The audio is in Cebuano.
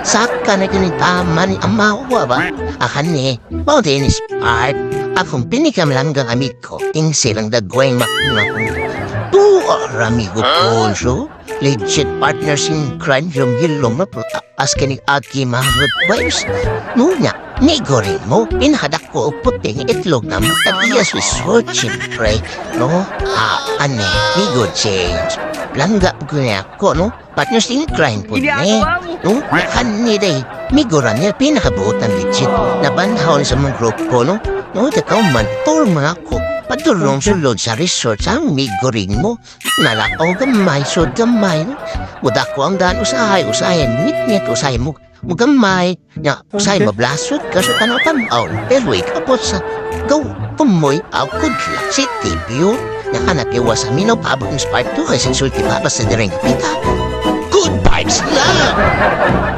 Saka na kinitama ni amawa ba? Akan ni, mao din is part. Akong pinikamlang amigo, ting silang dagway makuna kong tuor amigo Ponzo. Legit partners in crime yung hilom na as kinig aki mga good vibes. Nunya, nigorin mo, pinahadak ko og puting itlog na tag-iya resort, siyempre. No? Ah, ane, migo James. Langga ko niya ako, no? Partners in crime po ni. No? Kani day, migo ra niya pinakabuot ng legit. Nabanhaw sa mga grupo, no? No, takaw man, tour mga ako. Padulong sulod sa resort sa migo rin mo. Nalakaw gamay, so gamay, no? Muda ko ang daan usahay, usahay, ngit-ngit, usahay mo. Mugamay, nya, usahay mablasod ka sa tanaw-tanaw. Pero ikapot sa, go, pumoy, aw, good luck, city view. Nakanatiwa sa Minaw Pabot Part 2 kasi sulti pa basta direng kapita. Good vibes lang!